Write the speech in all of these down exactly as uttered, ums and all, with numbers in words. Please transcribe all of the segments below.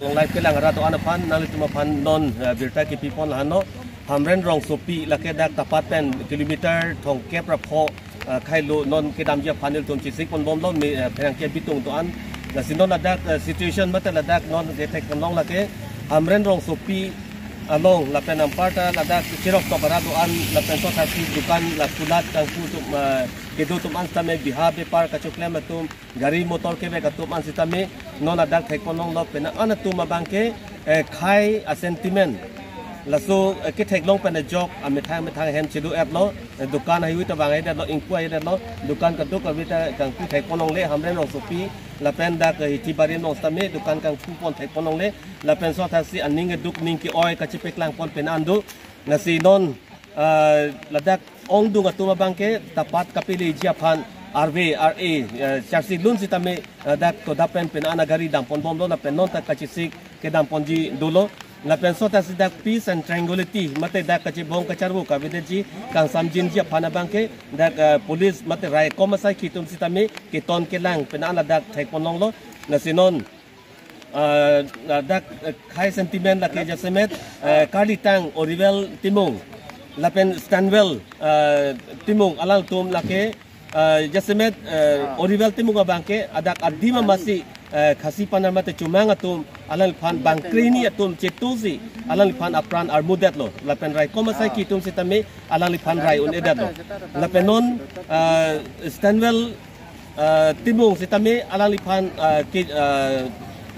Long live kelang arat do-an aphan nanglitum aphan non, eh, birta kepipon lahenlo. Hamren rongsopi lake dak Tapat pen kilometer thomkep ra pho, eh, khei lo non kedamji aphan nelitum chesik ponbomlo me, eh, pherangke bitung do-an. Lasi non ladak, eh, situation mate ladak non kethekponlong lake Hamren rongsopi along lapen anparta ladak cherok tok arat do-an lapen sothaksi dukan la kulat kangpu atum, eh, kedo atum an sitame beha bepar kachoklem atum gari motor kevek atum an sitame non ladak thekponlonglo, pen an atum abangke, eh, khei a-sentiment. Laso, eh, ketheklong pen ajok amethang methang ahem chedo-etlo, eh, dukan ahui ta vang-edetlo, ingpu-edetlo, dukan kadokave ta kangpu thekponlongle, Hamren rongsopi lapen dak, eh, Hithibari along sitame dukan kangpupon thekponlongle, lapen sothaksi aning keduk ning ke-oi kachepaklang pon pen an do. Lasi non, ah, ladak ongdung atum abangke Tapat kapeleji aphan arve ar-e, ah, charsi lun sitame, ah, dak to dapen pen an agari damponbomlo lapen non ta kachesik kedamponji dolo. Lapen sothaksi dak peace and tranquility mate dak kachebong kacharvo kavedetji kangsamjinji aphan abangke dak, ah, police mate raikom asaikhi atum sitame keton kelang pen an ladak thekponlonglo. Lasi non ah, ladak, eh, khei sentiment lake jasemet, eh, Karlitang Oriwel Timung lapen Stanwell, eh, Timung alangtum lake, eh, jasemet, eh, Oriwel Timung abangke adak adim amasi, eh, Khasi Panar mate Chomang atum alangliphan bangkreni atum chetosi alangliphan apran armudetlo lapen raikom asaikhi atum sitame alangliphan rai un-edetlo. Lapen non, eh, Stanwell, ah, Timung sitame alangliphan, ah, ke, ah,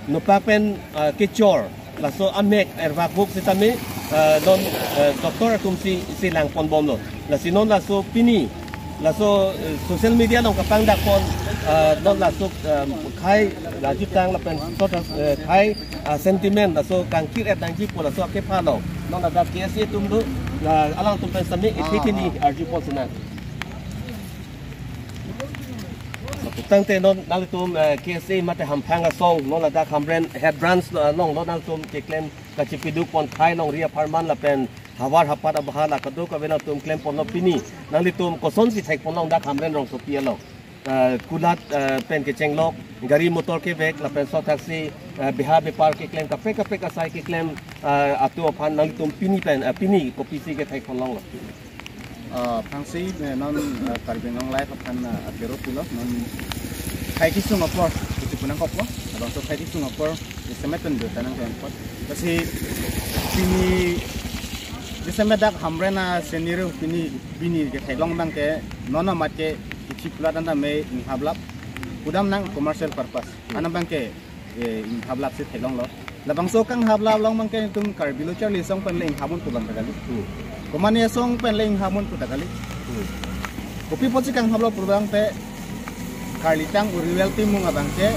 nopak pen, ah, kechor laso amek ervak buk sitame, ah, non, ah, doctor atum si, si langponbomlo. Lasi non laso pini laso, eh, social media along kapangdakpon, ah, non laso, ah, khei la jutang lapen sot, eh, khei, ah, sentiment laso kangkir-et nangji pu laso akepha along non ladak K S A atum do, la alangtum pen sitame iphi kini arjupon sinang. Tangte non nangtum, eh, K S A mate Hamphang asong non ladak Hamren head branch lo, along lo nangtum keklem kachepidukpon khei longri apharman lapen havar hapat abaha la kadokave nangtum klemponlo pini. Nanglitum kosonsi thekponlong dak Hamren rongsopi along? Eh, kulat, eh, pen kechenglok, gari motor kevek lapen sothaksi, eh, beha bepar keklem kaprek kaprek asai keklem, eh, atum aphan nanglitum pini pen, eh, pini kopisi kethekponlonglo? Ah, aphrangsi, eh, non, eh, Karbi Anglong Live aphan, eh, apero pulo, non khei kesung apor, isi punang koplo, abangso khei kesung apor, jasemet pen birta nangklemkot. Lasi pini, jasemet dak Hamren a-scenario pini, pini ketheklong abangke, non amat ke, ichi pula tanta me inghaplap, pudam nang commercial purpose. Hmm. Anam abangke, eh, inghaplap si theklonglo. Labangso kanghaplap along abangke itum Karbi Lo Charli Asong pen le inghapdun pu abang ta kali. Hmm. Komane asong pen le inghapdun pu ta kali. Hmm. Kopi apotsi kanghaplap pu abangke Karlitang Oriwel Timung abangke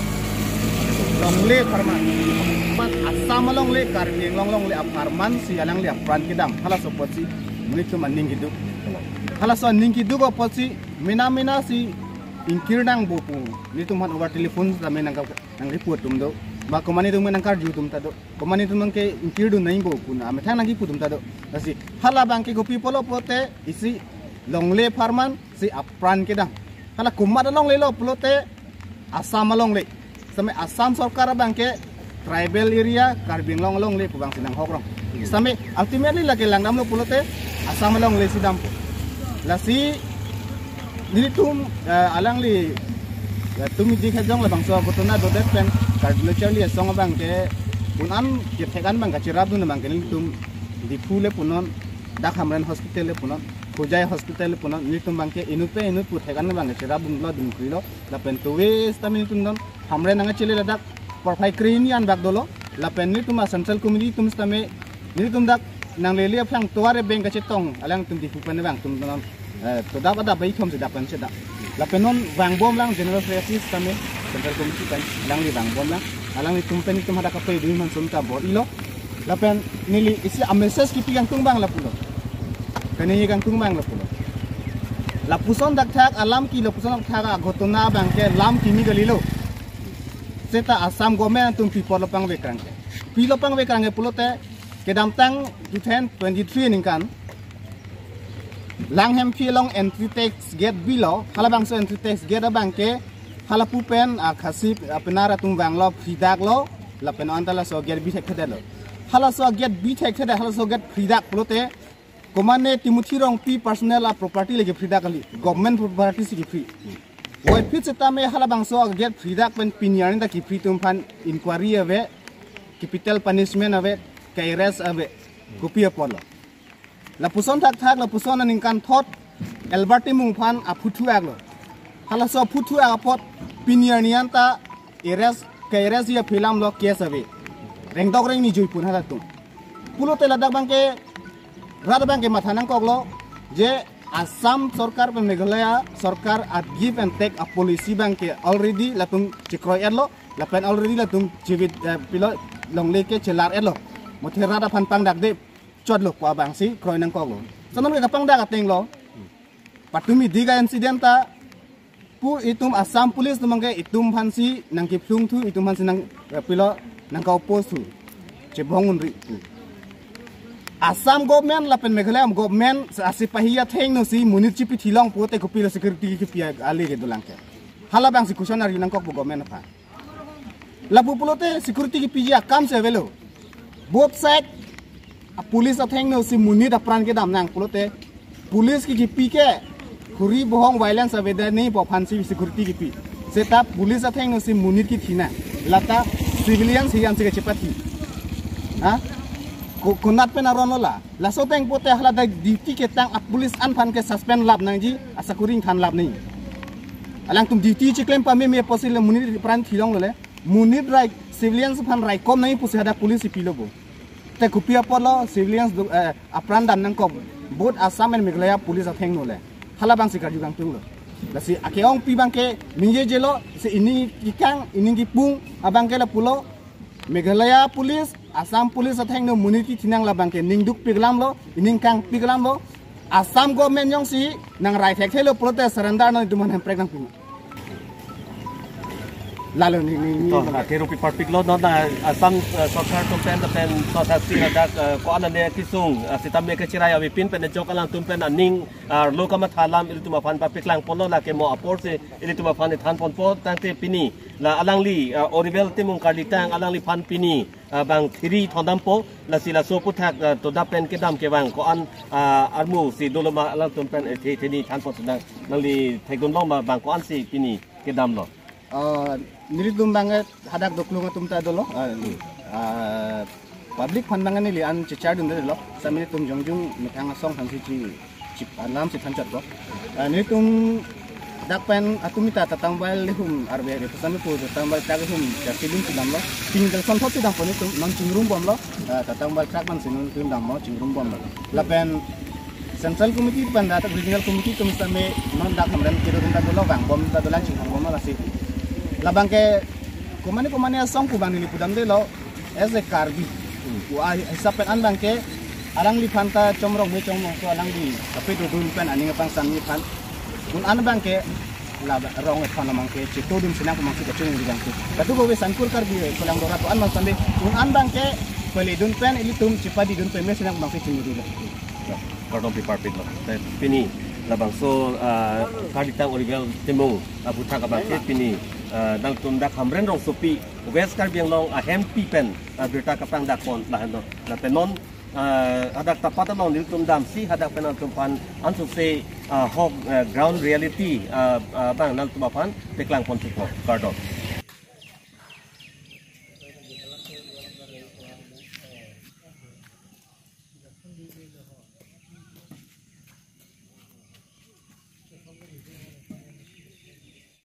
longle apharman. Assam alongle, Karbi Anglong alongle apharman si alangli apran kedam. Halaso apotsi nelitum aning keduk. Halaso aning keduk apotsi mena mena si ingkir nangpo pu nelitum aphan over telephone sitame nangka nangkipu atum do, ba komane atum nangkarju atum ta do, komane atum nangke ingkirdun nangpo pu amethang nangkipu atum ta do. Lasi hala abangke kopi pulo pulote isi longle apharman si apran kedam. Hala komat alonglelo pulote Assam alongle. Sitame Assam sorkar abangke tribal area Karbi Anglong alongle pu abangsi nanghokrong. Sitame ultimately lake langdamlo pulote Assam alongle si dampo. Lasi nelitum, eh, alangli, eh, tumi di kejong labangso ghotona dodet pen Karbi Lo Charli Asong abangke pun an kethek an abang kacherapdun abangke nelitum Diphu le punon, dak Hamren Hospital le punon, Hojai Hospital le punon, nelitum abangke inut pen inut pu thek an abangke cherapdunlo, dunkrilo. Lapen tove sitame nelitum non Hamren nangkachele ladak porphai krehini an bak dolo. Lapen nelitum a-Central Committee atum sitame nelitum dak nanglele aphrang tovar ebeng kachetong alangtum Diphu pen abang atum non, eh, todap adap bai thom si dap pen chedak. Lapen non vangbomlang General Secretary sitame Central Committee pen alangli vangbomlang. Alanglitum pen nelitum hadak kaprek dui man sum ta bor-ilo. Lapen neli isi a-message kipi kangtung abang lapulo. Kani kangtung abang lapulo. Lapuson dakthak alam ke, lapuson dakthak aghotona abangke lam kimi kalilo. Seta Assam government atum pi apotlo pangvek krangke. Pilo pangvek krangke pulote kedamtang two thousand twenty-three aningkan Langhemphi along entry tax gate bilo, halabangso entry tax gate abangke halapu pen a-Khasi apenar atum vanglo, phridaklo, Lapen anta laso gate bithekthedetlo. Halaso gate bithekthedet, halaso gate phridak pulote, komane Timothy Rongpi personal a property le kiphridak kali, government property si kiphri. Puvoiphit setame halabangso gate phridak pen pini arni ta kiphri atum aphan inquiry ave, capital punishment ave, ke-arrest ave, kopi apotlo. Lapuson thakthak, lapuson aningkanthot, Albert Timung aphan aphu thu-aklo. Halaso aphu thu-ak apot pini arni anta arrest, ke-arrest ji aphi alamlo case ave. Rengdok rengni juipun halatum. Pulote ladak abangke, rat abangke matha nangkoklo, je Assam sorkar pen Meghalaya sorkar a give and take a policy abangke already latum chekroi-etlo, lapen already latum chivit, eh, pilo longle ke chelar-etlo. Mothe rat aphan pangdakde chotlo pu abangsi kroi nangkoklo. Sanam ke kapangdak atenglo. Patumi diga incident ta pu itum Assam Police atum abangke itum aphansi nangkiphlung thu, itum aphansi nang, eh, pilo nangka-oppose thu. Chebong unri pu. Assam government lapen Meghalaya government asipahi athengno si monit chipi thilong pulote kopilo security kipi ale kedolang ke. Halabangsi question arju nangkokpo government aphan. Lapu pulote security kipiji akam si avelo. Both side a police athengno si monit apran kedam nang pulote police ke kipi ke khuri bohong violence avedetji pu aphansi security kipi. Seta police athengno si monit kithi nang. Lata civilians hi ansi kechepathi. Ha? Ko-, konat pen aron lo la. Laso ateng pulote hala dak duty ketang a police an aphan ke suspend lap nangji, asakuri ingthan lap nangji. Alangtum duty chiklem pameme apotsi le monit apran thilonglo le. Monit rai civilians aphan raikom nangji pusi hadak police ipilo bo. Te kopi apotlo civilians do, eh, apran dam nangkok. Both Assam and Meghalaya police athengno le. Halabangsi karju kangtunglo. Lasi ake-ongpi abangke ningjejelo, si ining kikang, ining kipung, abangke lapulo. Meghalaya police, Assam police athengno monit kithi nang labangke ningdukpik alamlo, ining kangpik alamlo. Assam government jongsi nang rai thekthelo pulote surrender non itum aphan hemprek nangpilo. Lalo ni, ni, ni. To, ah, kerupi parpiklo non, ah, Assam, ah, sorkar atum pen, pen, to, sa, si, ah, dak, ah, ko-an ane kesung, ah, sitame kechirai avepin pen ajok alangtum pen aning, ah, lo kamatha alam ilitum aphan papeklangponlo, lake mo apor si ilitum aphan thanponpo, tangte pini la alangli, ah, Orivel Timung karlitang alangliphan pini, ah, bang thiri thondampo, lasi laso aphuthak, ah, todap pen kedam kevang ko-an, ah, armu si dolo ma alangtum pen, eh, the, theni thanpon si nang, nangli thekdunlong ma bang ko-ansi pini kedamlo. Ah, nelitum abang, eh, hadak doklung atum ta dolo. Ah, ah, public aphan abang neli an chechardundelo. Sami tum jongjung methang asong aphansi chi, chi alam si thanchotpo. Ah, nelitum dak pen atum ita Tatambal lehum arve arve sami pu Tatambal tak lehum chasi dun si damlo. Ting telson thot si dampo nelitum non chingrumbomlo. Ah, Tatambal tak man si nelitum damlo chingrumbomlo. Lapen Central Committee pen dak Regional Committee atum sami non dak Hamren kedodun dak dolo vangbom dak dolang chingrumbomlo lasi. Labangke komane komane asong pu abang neli pudamdelo as a Karbi. Pu a hisap pen an abangke alangliphan ta chomrong me chomrong so alangli kape dodun pen aning apang sami aphan. Un an abangke la rong aphan abangke chetodun si nang pu abangsi kachung di abangke. Kadokave Sangkur Karbi Anglong Dora pu an abang sami. Un an abangke peledun pen ilitum chepadidun pen me si nang pu abangsi chingdilo. Kardom pi parpiklo. Te pini labangso, ah, karlitang Orivel Timung aphuthak abangke pini, ah, nangtum dak Hamren rongsopi West Karbi Anglong ahempi pen, ah, birta kapangdakpon lahenlo. Lapen non, ah, hadak tapat along nelitum damsi hadak pen nangtum aphan ansose, ah, hok, ah, ground reality, ah, ah, abang nangtum aphan peklangpon thupo. Kardom.